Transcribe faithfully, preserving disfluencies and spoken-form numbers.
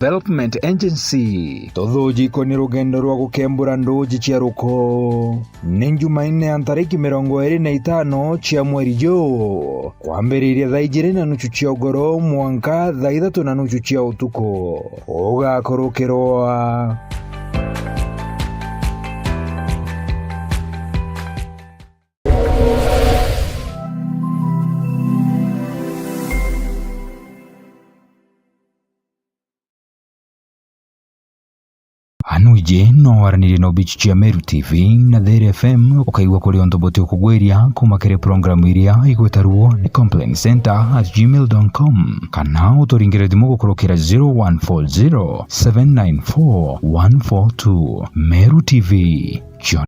Development Agency. Tuthuji iko ni rugendo rwa gukembura nduji cia ruko. Ni Njumaine ya ntariki mirongo iri na itano cia mweri juu, kwambiriria thaa ijiri na nuchu cia ugoro mwanka thaa ithatu na nuchu cia utuku. Ugakurukirwa. Anwiji no waranirie na ubichi cia Meru T V na There F M, ukaigua kuri untu buti ukugwiria kuma kiri programu iria igwita ruo ni complaint center at gmail dot com, kana uturingire thimu gukurukira zero one four zero, seven nine four, one four two. Meru T V, John.